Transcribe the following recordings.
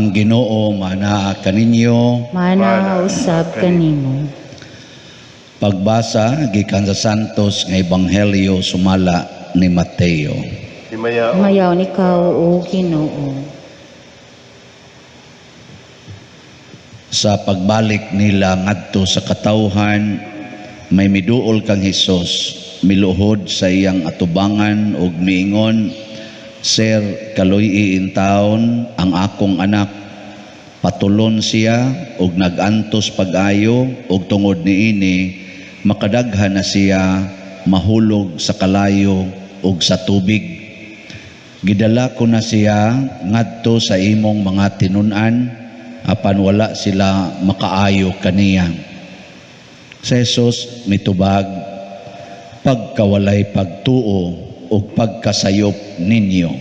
Ang Ginoo manaa kaninyo. Mana usab kanimo. Pagbasa gikan sa Santos nga Ebanghelyo sumala ni Mateo. Himayaon Mayaon ikaw, O Ginoo. Sa pagbalik nila ngadto sa katawhan, may miduol kang Hesus, miluhod sa iyang atubangan ug miingon, "Sir, kaluy-i intawon ang akong anak. Patulon siya ug nag-antos pag-ayo, ug tungod niini makadaghan na siya mahulog sa kalayo ug sa tubig. Gidala ko na siya ngadto sa imong mga tinun-an, apan wala sila makaayo kaniya." Si Jesus mitubag, "Pagkawalay pagtuo ug pagkasayop ninyo,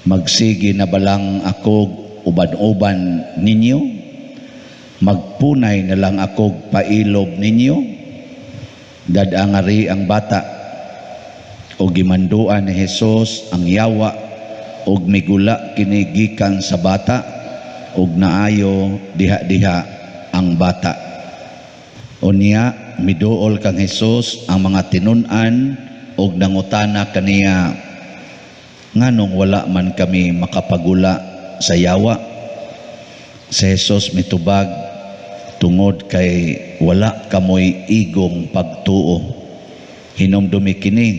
magsige na balang ako uban-uban ninyo? Magpunay na lang ako pailob ninyo? Dad-a ngari ang bata." O gimanduan ni Jesus ang yawa ug migula kini gikan sa bata, ug naayo diha-diha ang bata. Unya miduol kang Hesus ang mga tinun-an ug nangutana kaniya, "Nganong wala man kami makapagula sa yawa?" Si Jesus mitubag, "Tungod kay wala kamoy igong pagtuo. Hinumdumi kini,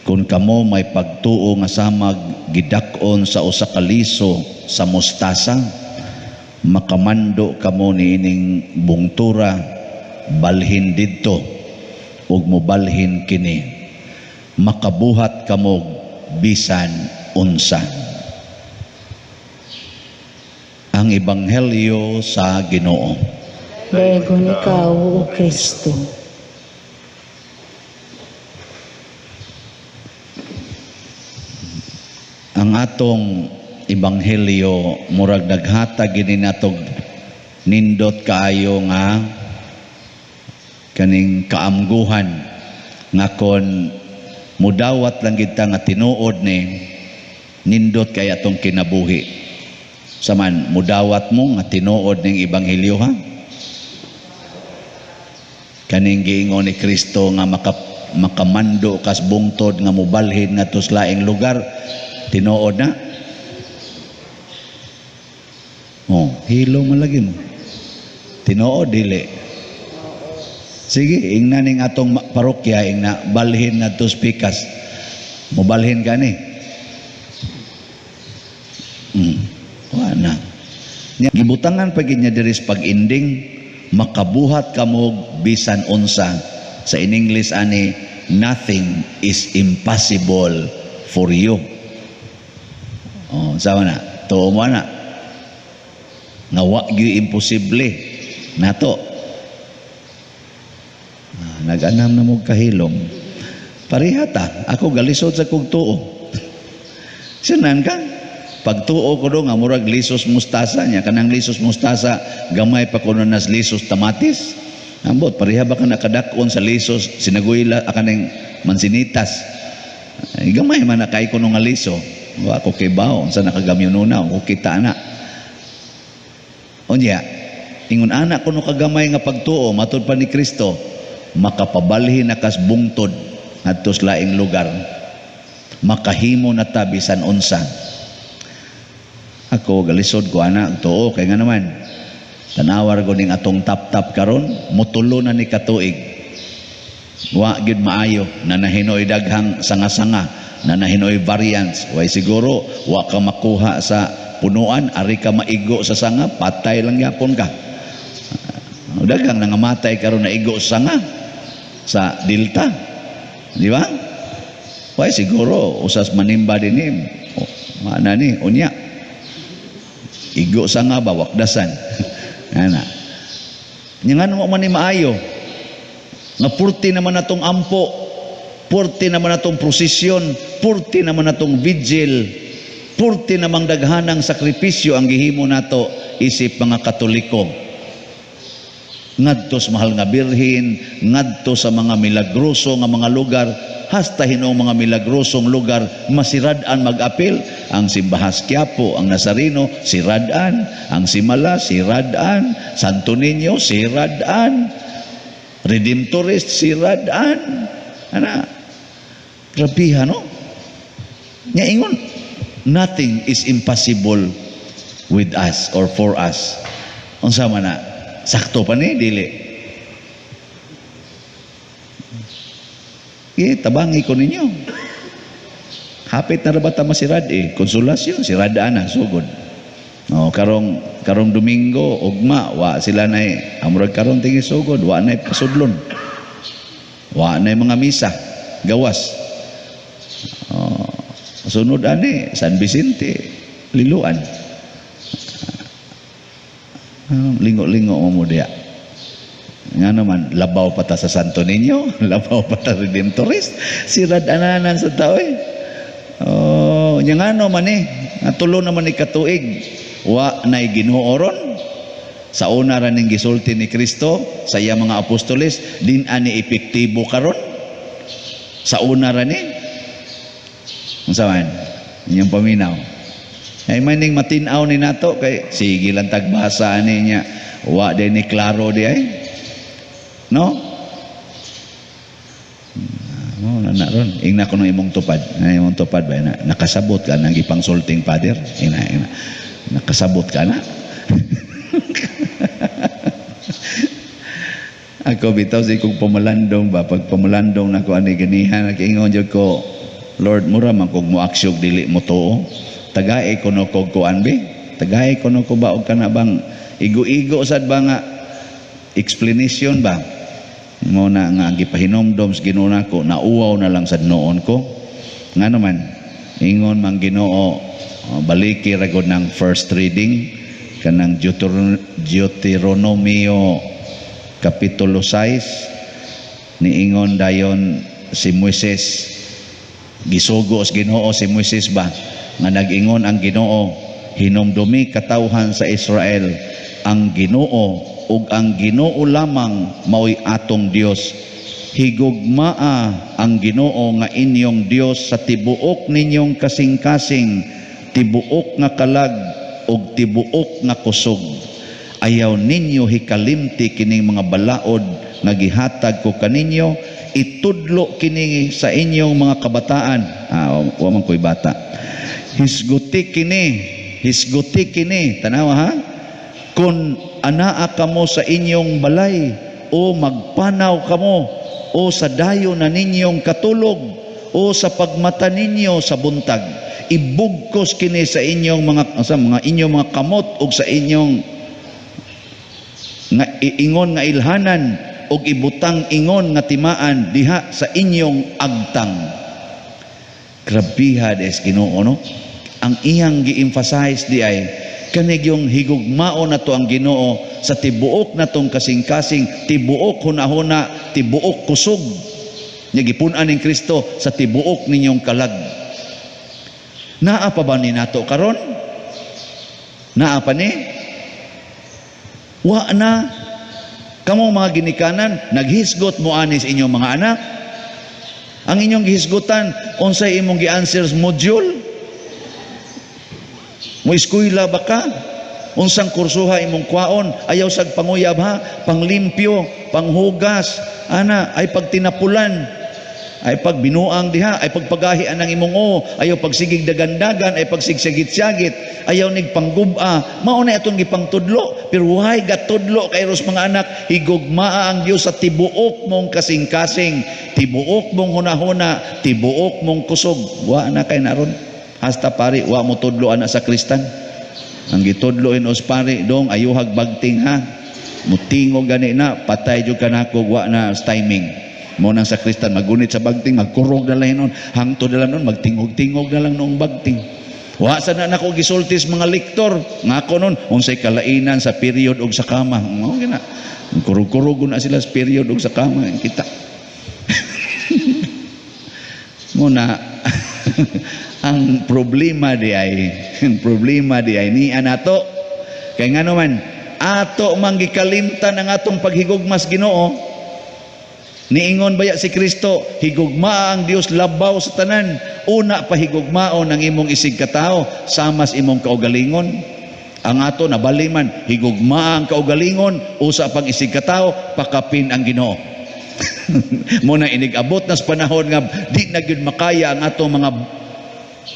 kung kamo may pagtuo nga samag gidak-on sa usa ka liso sa mustasa, makamando kamo niining bungtura, 'Balhin didto,' ug mobalhin kini. Makabuhat kamo bisan unsa." Ang Ebanghelyo sa Ginoo. Daegon ikaw, O Kristo. Ang atong ebanghelyo murag naghatag gini natog nindot kaayo nga kaning kaamguhan nga kon mudawat lang kita nga tinuod ni nindot kay atong kinabuhi. Saman mudawat mo nga tinuod ning ebanghelyo, ha? Kaning giingon ni Kristo nga makamando kas bungtod nga mobalhin ngadto sa laing lugar, tinuod na? Oh, hilo man lagi mo. Tinuod dili? Sige, ingna ning atong parokya, ingna balhin ngadto sa pikas. Mobalhin ka ni. Wa na. Nya, gibutangan pa gid niya diri sa pag-ending, makabuhat kamo bisan unsa. Sa in English ani, nothing is impossible for you. Oh, sama na. Tuo mo na. Nga wa gyud imposible nato. Nag-anam na mo kahilom. Pareha ta. Ako galisod sa kog tuo. Sinan ka? Pagtuo ko do nga murag lisos mustasa niya. Kanang lisos mustasa, gamay pa kuno nas lisos tamatis. Ambot, pareha ba ka nakadak-on sa lisos sinaguyla kaning mansinitas? Ay, gamay man na kay kuno nga liso. Wa ko kibaw unsa nakagamyununa ko kita na. Unya, ingon ana kuno kagamay nga pagtuo matud pa ni Kristo, makapabalhin na kas bungtod ngadto sa laing lugar. Makahimo na ta bisan unsa. Ako galisod ko ana tuo kay nga naman. Tanawar ko ning atong tap-tap karon, mutulo na ni katuig. Wa gyud maayo, nanahinoy daghang sanga-sanga, nanahinoy variants. Way siguro wa ka makuha sa punuan, ari ka maigo sa sanga, patay lang yapon ka. Daghang nangamatay karon na igo sa sanga sa Delta. Di ba? Way siguro usas manimba dinhi. Oh, mana ni unya. Igo sanga ba wakdasan. Ana. Nya ngano man ni maayo? Nga purti naman atong ampo, purti naman atong prosesyon, purti naman atong vigil, purti namang daghanang sakripisyo ang gihimo nato isip mga Katoliko. Ngadto sa Mahal nga Birhen, ngadto sa mga milagroso nga mga lugar, hasta hinuong mga milagrosong lugar masirad-an mag-apil. Ang Simbahas Quiapo, ang Nazareno, sirad-an, ang Simala, sirad-an, Santo Niño, sirad-an, Redemptorist, sirad-an. Ana, grabiha, no? Nya ingon, nothing is impossible with us or for us. Unsa man na? Sakto pa ni, dili. Eh, tabangi ko ninyo. Hapit na ra ba ta masirad eh? Konsolasyon, sirad na, sugod. No, karong karong Domingo, ugma, wa sila nay amurag karon tingi sugod, wa nay pasudlon. Wa nay mga misa, gawas. Oh, sunod ani San Vicente, Liloan. Lingo-lingo mo mo diya. Nga naman, labaw pa ta sa Santo Niño, labaw pa ta Redemptorist, sirad ananan sa tao eh. Oh, nya ngano man eh, nga tulo naman ni katuig, wa nay Ginoo ron. Sa una ra ning gisulti ni Kristo sa iya mga apostoles, din ani epektibo karon. Sa una ra ni. Unsa man? Inyong paminaw. Ay maning matin-aw ni nato kay sige lang tagbasa ani niya. Wa din ni klaro di ay. No? Mo na na ron. Ingna ko nung imong tupad. Na imong tupad ba na nakasabot ka nang gipangsulting father. Ingna, ingna. Nakasabot ka na. Ako bitaw sa ikong pamalandong ba, pag pamalandong nako ani ganihan, nag-ingon jud ko, Lord, mura man kog moaksyog dili mo tuo. Tagae ko no kog kuan be. Tagae ko no ko ba og kana bang igo-igo sad ba nga explanation ba? Mo na nga gipahinomdom sa Ginoo nako, nauwaw na lang sad noon ko. Nga naman, ingon man Ginoo, baliki ra gud ng first reading kanang Deuteronomio kapitulo 6, niingon dayon si Moises, gisugo sa Ginoo si Moises ba nga nag-ingon ang Ginoo, hinumdumi katawhan sa Israel ang Ginoo ug ang Ginoo lamang maoy atong Dios. Higugmaa ang Ginoo nga inyong Dios sa tibuok ninyong kasing-kasing, tibuok nga kalag ug tibuok nga kusog. Ayaw ninyo hikalimti kining mga balaod nga gihatag ko kaninyo, itudlo kini sa inyong mga kabataan. Wa man ko'y bata. Hisguti kini, hisguti kini, tanawa ha? Kung anaa kamo sa inyong balay o magpanaw kamo o sa dayo na ninyong katulog o sa pagmata ninyo sa buntag, ibugkos kini sa inyong mga, sa mga inyong mga kamot og sa inyong nga iingon nga ilhanan og ibutang ingon nga timaan diha sa inyong agtang. Grabiha des Ginoo, no? Ang iyang gi-emphasize di ay kanig yung higugmao na to ang Ginoo sa tibuok natong kasing-kasing, tibuok hunahuna, tibuok kusog. Nya gipun-an ning Kristo sa tibuok ninyong kalag. Naa pa ba ni nato karon? Naa pa ni? Wa na. Kamo mga ginikanan, naghisgot mo ani sa inyong mga anak. Ang inyong gihisgutan, unsay imong gi-answers module? Mo eskwela ba ka? Unsang kursuha imong kwaon? Ayaw sag panguyab ha, panglimpyo, panghugas, ana, ay pagtinapulan, ay pagbinuang diha, ay pagpagahi anang imong o, ayaw pagsigig dagandagan, ay pagsigsagit-sagit, ayaw nig pangguba. Mao na atong gipangtudlo, pero why gatudlo kay ros mga anak, higugmaa ang Dios sa tibuok mong kasing-kasing, tibuok mong hunahuna, tibuok mong kusog. Wa na kay naron. Hasta pari wa mo tudlo ana sa kristan. Ang gitudlo in os pari dong ayuhag bagting ha. Mutingog gani na, patay jud kanako, wa na timing. Mo nang sa kristan magunit sa bagting, magkurog na lang nun, hangtod na lang nun, magtingog-tingog na lang noong bagting. Wa sa na nako gisultis mga lektor, ngako nun, unsay kalainan sa period og sa kama. Mao gina. Kurog-kurog na sila sa period og sa kama, kita. Muna ang problema di ay, ang problema di ay ni anato. Kay ngano man Ato man gikalimtan ang atong paghigugma sa Ginoo. Niingon baya si Kristo, higugmaa ang Dios labaw sa tanan. Una pa higugmaon ang imong isig katawo sama sa imong kaugalingon. Ang ato nabaliman, higugmaa ang kaugalingon, usa pang isig katawo, pakapin ang Ginoo. Muna inig-abot na sa panahon nga di na gyud makaya ang atong mga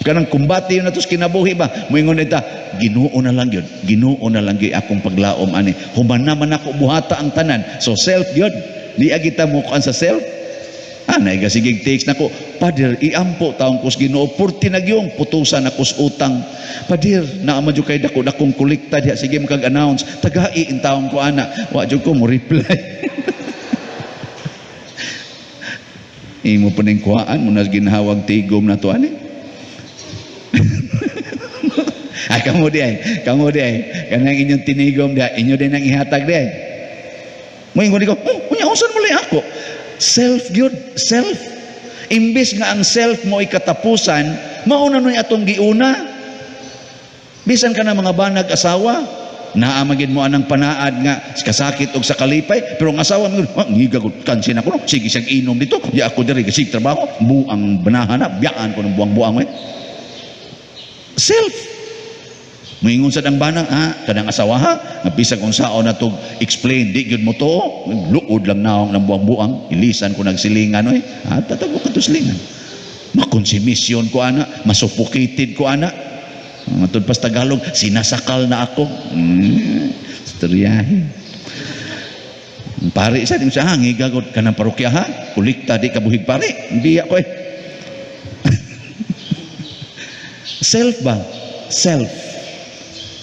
kanang kumbati na tos kinabuhi ba, moingon ta, Ginoo na lang gyud, Ginoo na lang gyud akong paglaom ani, human naman ako buhata ang tanan. So self gyud, di agita mo kuan sa self. Ah, naiga sige takes nako, "Father, iampo taong kus Ginoo, purti na gyung putusan ako sa utang. Father, naa man jud kay dako dakong kolekta diha, sige mo kag announce, tagai in taong ko ana." Wa jud ko mo reply. Imo pa ning kuhaan mo na ginhawag tigom na to ani. Ay, kamo di ay, kamo di ay. Kanang inyong tinigom di ay, inyo din ang ihatag di ay. Moingon ko, oh, unya unsan mo lang ako? Self gyud, self. Imbis nga ang self mo ikatapusan, mauna nuy atong giuna. Bisan ka na mga banag asawa, naa man gid mo anang panaad nga kasakit og sa kalipay, pero ang asawa mo, ah, ngiga gud kansin ako no, sige siyang inom dito, di ako diri sig trabaho, buang banahan na, biyaan ko ng buang-buang eh. Self. Moingon sad ang bana, ha, kanang asawa ha, nga bisag unsaon na tog explain, di gyud mo to, luod lang naong ng buang-buang, ilisan ko nagsilingan oy. Ha, tatago ka to silingan. Makonsumisyon ko ana, masuffocated ko ana. Matud pas Tagalog, sinasakal na ako. Istoryahe. Pare sa din siya, ha, ngigagot ka ng parokya ha, kulikta di kabuhig pare, biya ko eh. Self ba? Self.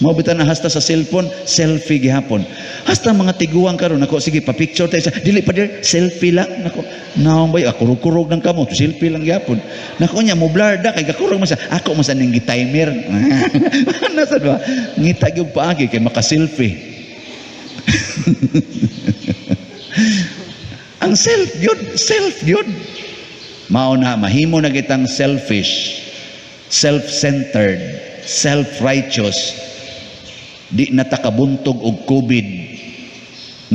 Mao bitan na hasta sa cellphone, selfie gihapon. Hasta mga tiguang karon nako, sige pa-picture tayo sa dili pa dir, selfie lang nako. Naong bay kurog-kurog ng kamo, selfie lang gihapon. Nako nya mo blur da kay gakurog man sa ako man sa ning gi-timer. Nasa ba? Ngita gyud paagi kay maka-selfie. Ang self gyud, self gyud. Mao na mahimo na kitang selfish, self-centered, self-righteous. Di na ta kabuntog og COVID.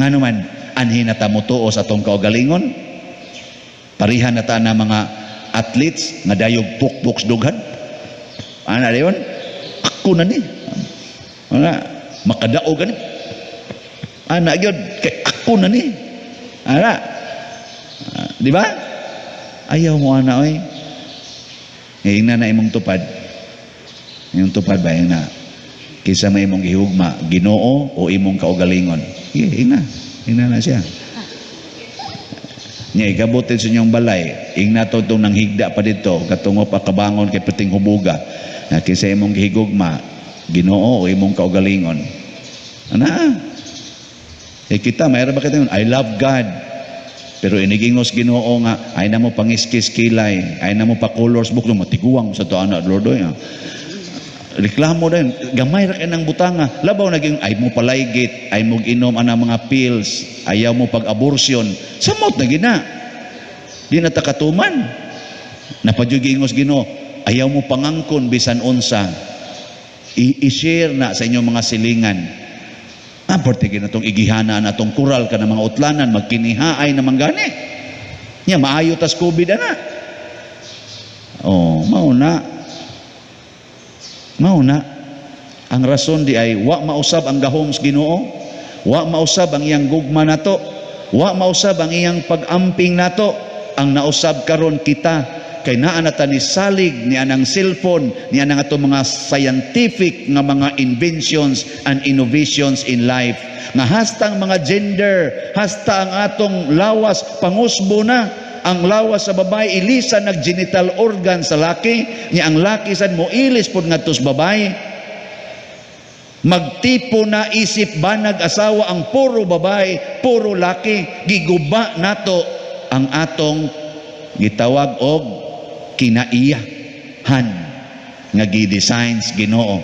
Ngano man, anhi na ta motuo sa atong kaugalingon. Parihan na ta na mga athletes nga dayog pukpok dughan. Ana dayon? Ako na ni. Ana, makadaog gani. Ana gyud kay ako na ni. Ana. Di ba? Ayaw mo ana oy. Ingna na imong tupad. Imong tupad ba ingna? Kisa may imong gihugma, Ginoo o imong kaugalingon. Sige, ingna. Ingna na siya. Nya igabutin sa inyong balay, ingna to itong nanghigda pa dito, katungo pa kabangon kay peting hubuga. Na kisa imong gihigugma, Ginoo o imong kaugalingon. Ana? Eh kita, mayroon ba kita yun? I love God. Pero inigingos Ginoo nga, ay na mo pangiskis kilay, ay na mo pa colors book, matiguang sa to anak Lord oy. Reklamo din, gamay ra kay nang butanga. Labaw naging ay mo palaygit, ay mo inom ana mga pills, ayaw mo pag-abortion. Samot na gina. Di na ta katuman. Napadyugingos Ginoo, ayaw mo pangangkon bisan unsa. I-share na sa inyong mga silingan. Ah, parte gina tong igihana na tong kural ka na mga utlanan, magkinihaay na manggani. Nya maayo tas COVID ana. Oh, mao na. Mao na. Ang rason di ay wa mausab ang gahom sa Ginoo, wa mausab ang iyang gugma nato, wa mausab ang iyang pag-amping nato. Ang nausab karon kita kay naa na ta ni salig ni anang cellphone, ni anang ato mga scientific nga mga inventions and innovations in life. Nga hasta ang mga gender, hasta ang atong lawas pangusbo na. Ang lawas sa babae ilisa nag genital organ sa laki, nya ang laki sad mo ilis pod ngadto sa babae. Magtipo na isip banag asawa ang puro babae, puro laki, giguba nato ang atong gitawag og kinaiyahan nga gi-designs Ginoo.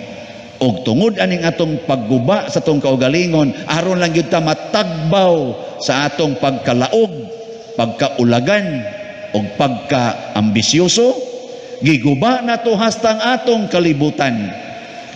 Og tungod aning atong pagguba sa atong kaugalingon, aron lang gyud ta matagbaw sa atong pagkalaog, pagkaulagan og pagkaambisyoso, giguba nato hasta ang atong kalibutan.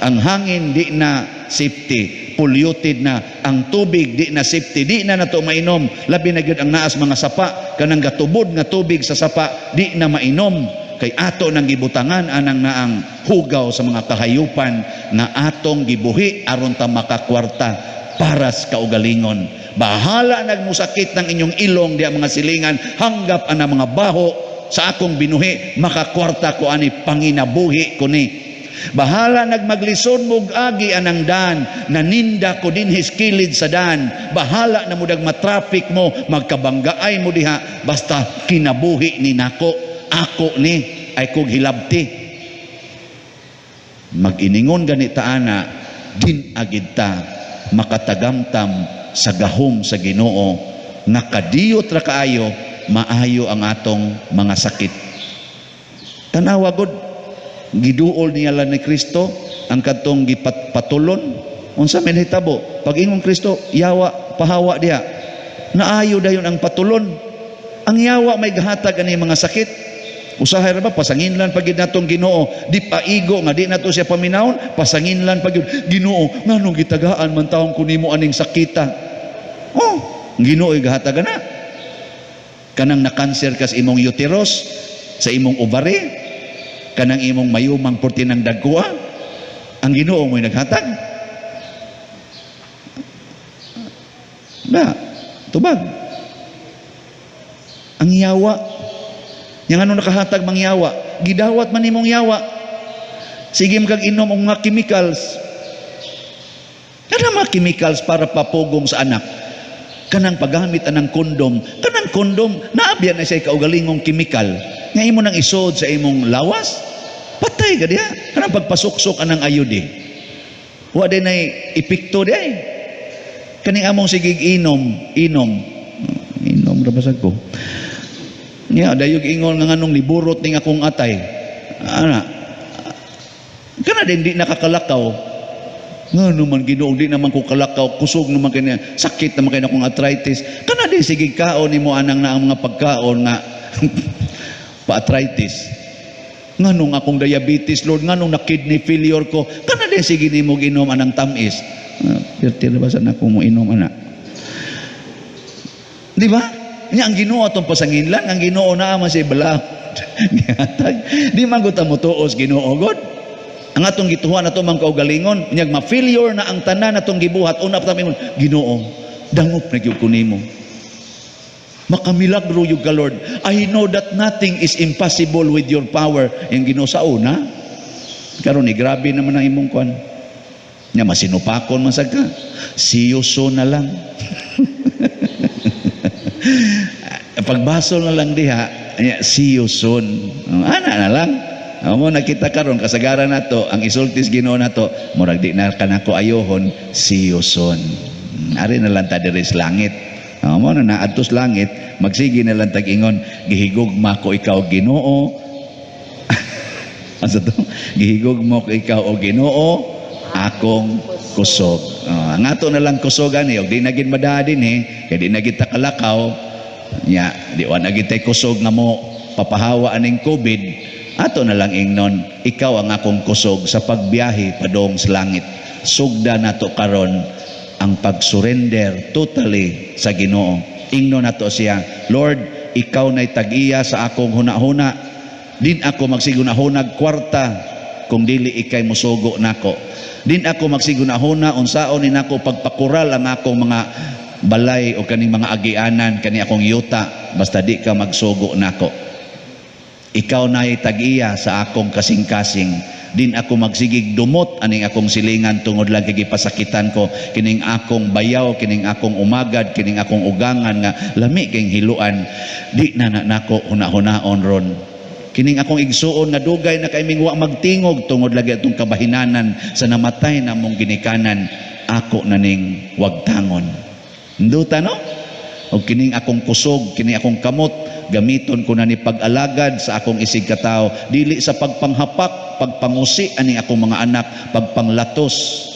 Ang hangin di na safety, Polluted na ang tubig, di na safety, di na nato mainom. Labi na gyud ang naas mga sapa, kanang gatubod nga tubig sa sapa, di na mainom kay ato nang gibutangan anang naang hugaw sa mga kahayupan nga atong gibuhi aron ta makakwarta para sa kaugalingon. Bahala nagmusakit ng inyong ilong diya, mga silingan, hanggap ana mga baho sa akong binuhi, makakwarta ko ani, panginabuhi ko ni. Bahala nagmaglisod mog agi anang dan, naninda ko dinhi kilid sa dan. Bahala na mudag matraffic mo, magkabanggaay mo diha, basta kinabuhi ni nako, ako ni ay kog hilabti. Mag-iningon gani ta ana, din agid ta makatagamtam sa gahom sa Ginoo nga kadiyot ra kaayo maayo ang atong mga sakit. Tanawa gud, giduol niya lang ni Kristo ang kadtong gipatulon. Unsa may nahitabo? Pag ingon Kristo, "Yawa, pahawa diha." Naayo dayon ang patulon. Ang yawa may gahatag ani mga sakit. Usahay ra ba pasanginlan pag natong Ginoo, di paigo nga di nato siya paminawon, pasanginlan pag Ginoo, nganong gitagaan man taon ko nimo aning sakita? Oh, Ginoo gahatag na. Kanang na-cancer kas imong uterus, sa imong ovary, kanang imong mayumang purti ng dagkuha, ang Ginoo mo'y naghatag. Na, tubag. Ang yawa, yang ano nakahatag mang yawa, gidawat man imong yawa. Sige kag inom og mga chemicals. Kanang mga chemicals para papugong sa anak. Kanang paggamit anang kondom, kanang kondom, naabyan na siya kaugalingong chemical. Nga imo nang isod sa imong lawas, patay ka diha. Kanang pagpasuksok anang ayod eh. Wa din ay epekto di ay. Kaning among sigig inom, inom. Inom ra basag ko. Nya dayog ingon nga nganong niburot ning akong atay. Ana. Kana din di nakakalakaw. Ngano man, Ginoo, di naman ko kalakaw, kusog naman kini, sakit naman kini akong arthritis. Kana din sige kaon nimo anang na ang mga pagkaon nga pa-arthritis. Nganong akong diabetes, Lord, nganong na kidney failure ko. Kana din sige nimo ginom anang tamis. Pirti na ba sa nako mo inom ana? Di ba? Nya ang Ginoo atong pasanginlan, ang Ginoo naa man siya bala. Gihatag. Di man gud ta motuos Ginoo god. Ang atong gituhan ato mang kaugalingon, unyag ma-failure na ang tanan atong gibuhat, una pa ta mingon, "Ginoo, dangop na gyud ko nimo. Makamilagro gyud ka, Lord. I know that nothing is impossible with your power." Yung Ginoo sa una, karon ni grabe naman ang imong kwan. Nya masinupakon man sad ka. See you soon na lang. Pagbasol na lang diha, nya, see you soon. Ana na lang. Amo nakita karon kasagaran nato ang isultis Ginoo nato, murag di na kanako ayohon, see you soon. Ari na lang ta diri sa langit. Amo na naadto sa langit, magsige na lang tag ingon, "Gihigugma ko ikaw, Ginoo." Asa to? "Gihigugma ko ikaw o Ginoo, akong kusog." Oh, ang ato na lang kusogan eh, og di na gid madaa din eh, kay di na gid ta kalakaw, nya, di wa na gid tay kusog nga mo papahawa aning COVID, ato na lang ingnon, "Ikaw ang akong kusog sa pagbiyahe padong sa langit." Sugda nato karon ang pag-surrender totally sa Ginoo. Ingnon nato siya, "Lord, ikaw na'y tag-iya sa akong hunahuna. Din ako magsigunahunag kwarta kung dili ikay musugo nako. Din ako magsigunahuna unsaon ni nako pagpakural ang akong mga balay o kaning mga agianan, kani akong yuta, basta di ka magsugo nako. Ikaw na'y tag-iya sa akong kasing-kasing. Din ako magsigig dumot aning akong silingan tungod lang kay gipasakitan ko kining akong bayaw, kining akong umagad, kining akong ugangan nga lami king hiluan. Di na na nako huna-hunaon ron. Kining akong igsuon nga dugay na kay ming wa magtingog tungod lagi atong kabahinanan sa namatay na mong ginikanan, ako na ning wagtangon." Nduta no? Og kining akong kusog, kining akong kamot, gamiton ko na ni pag-alagad sa akong isig katawo, dili sa pagpanghapak, pagpangusi aning akong mga anak, pagpanglatos.